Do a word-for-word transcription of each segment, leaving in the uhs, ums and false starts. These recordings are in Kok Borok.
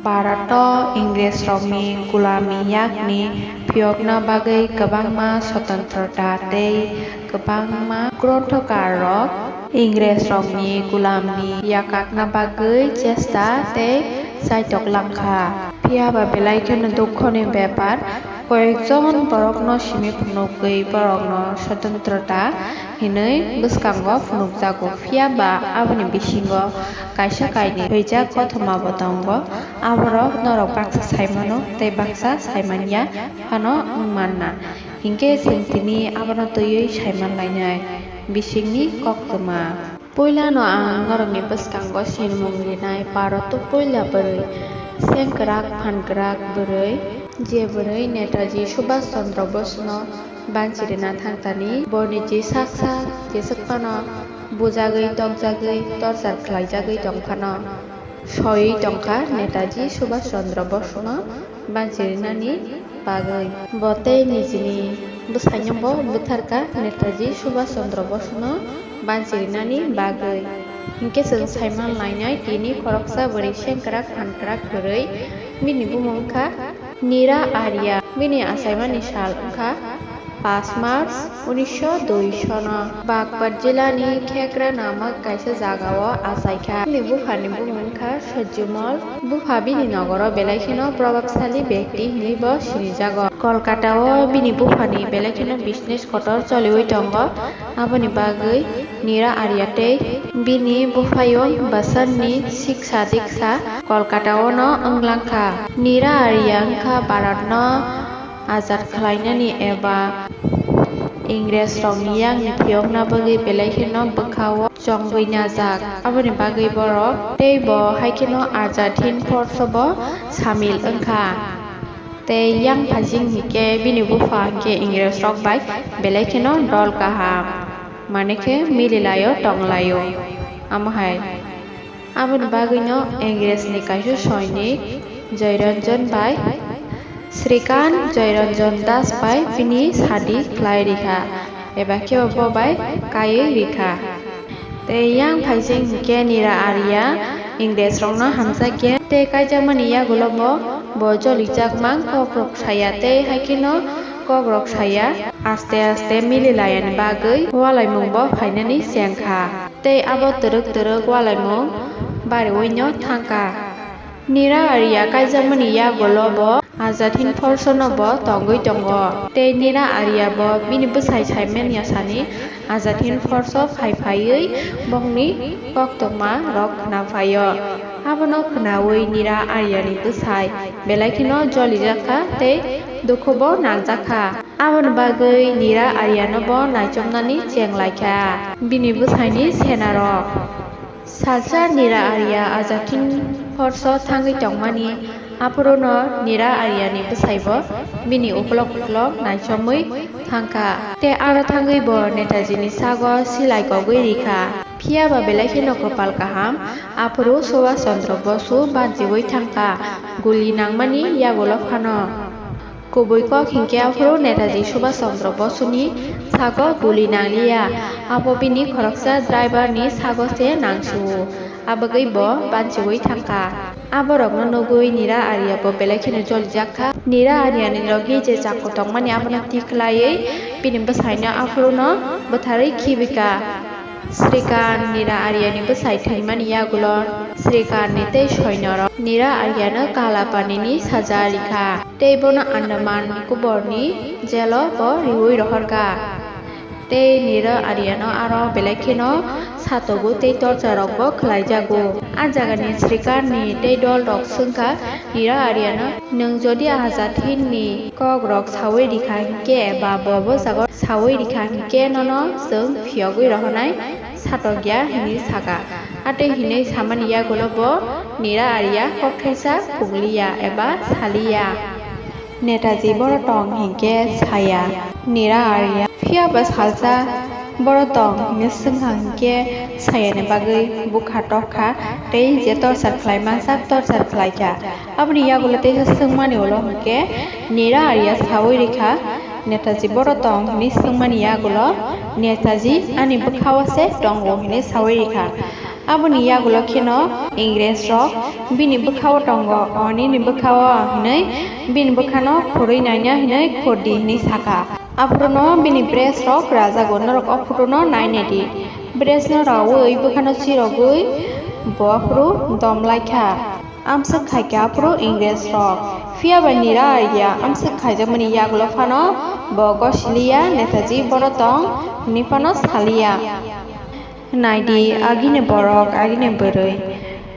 Bharat o Ingresrokni gulami yakni phiyokna bagwi kwbangma swatantrota tei kwbangma gronthokar rok Ingresrokni gulamni yakakna bagwi chesta tei chaitok langkha. Phiyaba belai kheno dukhoni bepar, koyekjon borokno simi phunukgwi borokno swatantrota hinwi bwskango phunukjago, phiyaba aboni bisingo kaisa kainwi thwijak kothoma bo tongo. Aborok norok baksa saimano tei baksa saimanya phano wng manna. Hinkhe chwng tini abono twiwi saiman lainai bisingni koktwma. Puilano ang norokni bwskango sinimung rinai Bharat o puila bwrwi, sengkwrak phankrak bwrwi, je bwrwi Netaji Subhash Chandra Bosuno banchirina thangtani, bo niji sak sak jeswk phano bujagwi, tokjagwi, torchar khlaijagwi tong phano. Soiwi tongkha Netaji Subhash Chandra Bosuno banchirinani bagwi. Bo tei nijini bwsaino bo butharkha Netaji Subhash Chandra Bosuno banchirinani bagwi. Hinkhe chwng saiman lainai tini khoroksa bwrwi sengkwrak phankrak bwrwi, bini bumung wngkha Nira Arya. Bini achaimani sal wngkha paanch March unisho dui sono Bagpat jilani Khekra namak kaisa jagao achaikha. Bini buphani bumung wngkha Sajjumol. Bupha bini nogoro belai kheno probabsali bekti hinwi bo sinijago. Kolkatao bini buphani belai kheno business kotor choliwi tongo. Aboni bagwi Nira Arya tei bini buphayung Basanni Shiksha Diksha Kolkataono wnglangkha. Nira Arya wngkha Bharatno ajat khlainani eba Ingresrokni yakni phiyokna bagwi belai kheno bwkhao chongwi najak. Aboni bagwi borok tei bo hai kheno Azad Hind Force o bo samil wngkha. Tei yang phaising hinkhe bini bupha hinkhe Ingresrok bai belai kheno dol kaham, mane khe mililaio tonglaio. Amo hai. Aboni bagwino Ingresni kaisa soinik Joyranjan bai Srikant Joyranjan Das bai bini sadi khlai rikha, eba khe bo bai kaiwi rikha. Tei yang phaising hinkhe Nira Arya Ingresrokno hamjakya tei kaijakmani yagulo bo, bo jolijak mang kokrok saya tei hai kheno kokrok saya aste aste mililayani bagwi walaimung bo phainani chengkha. Tei abo twrwk twrwk walaimung bariwino thangkha. Nira Arya kaijakmani yagulo bo Azad Hind Force no bo tongwi tongo. Tei Nira Arya bo bini bwsai saimanya sani Azad Hind Force o phai phaiwi bongni koktwma rok khna phaio. Abono khnawi Nira Aryani bwsai belai kheno jolijakha tei dukhubo nangjakha. Aboni bagwi Nira Aryano bo naichomnani chenglaikha bini bwsaini senarok. Salsa Nira Arya Azad Hind Force o thangwi tongmani, aphuruno Nira Aryani bwsaibo bini uklok uklok naichomwi thangkha. Tei aro thangwi bo Netajini sago silai kogwi rikha. Phiyaba belai kheno kwpal kaham, aphuru Subhash Chandra Bosu banchiwi thangkha, guli nangmani yagulo phano. Kubui kok hinkhe aphuru Netaji Subhash Chandra Bosuni sago guli nangliya. Abo bini khoroksa driver ni sago se nangsu-o. Abagwi bo banchiwi thangkha. Aborokno nugwi Nira Arya bo belai kheno jolijakha. Nira Aryani logi je chakku tongmani abono tikhlaiwi bini bwsaino aphuruno bwtharwi khibika. Srikant Nira Aryani bwsai thwimani yagulo Srikantni tei soinorok Nira Aryano kala panini saja rikha tei bono Andaman Nikoborni jelo bo riwi rohorkha. Tei Nira Aryano aro belai kheno satogo tei torcharokbo khlaijago. A jagani Srikantni tei dolrok swngkha Nira Aryano, "Nwng jodi Azad Hindni kokrok sawi rikha hinkhe eba bo bo jaga sawi rikha hinkhe nono chwng phiyogwi rohornai satokya," hinwi sakha. Atwi hinwi samani yagulo bo Nira Arya kokthaisa pungliya eba saliya. Netaji boro tong hinkhe saya Nira Arya. Phiyaba salsa boro tong hinwi swngkha hinkhe sayani bagwi bukha tokha tei je torchar khlai mansa torchar khlaikha. Aboni yagulo teisa swngmani ulo hinkhe Nira Arya sawi rikha, "Netaji boro tong?" hinwi swngmani yagulo, "Netaji ani bwkhao se tongo," hinwi sawi rikha. Aboni yagulo kheno Ingres rok bini bwkhao tongo, o nini bwkhao hinwi bini bwkhano khurwi naina hinwi khurdi hinwi sakha. Aphuru bini bres rok rajago, norok o photo no nainai di. Bres no rawi bwkhano chirogwi bo aphuru dom laikha. Amswk khaikha aphuru Ingres rok. Phiya ba Nira Arya amswk khaijakmani yagulo phano bo gosiliya, Netaji boro tong hinwi phano saliya. Naidi, agini borok, agini bwrwi.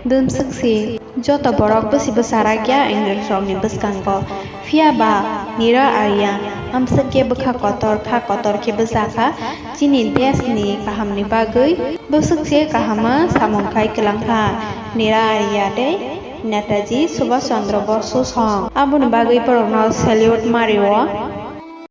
Dumswk si, joto borok bwsi bwsa rakya Ingres rokni bwskango. Phiya ba, Nira Arya, amswk khe bwkha kotor, kha kotor khe bwsa kha. Chini desh ni kaham ni bagwi bwswk se kaham samung khai kwlang kha. Nira Arya tei Netaji Subhash Chandra Bosu song. Aboni bagwi borokno salute ma rio.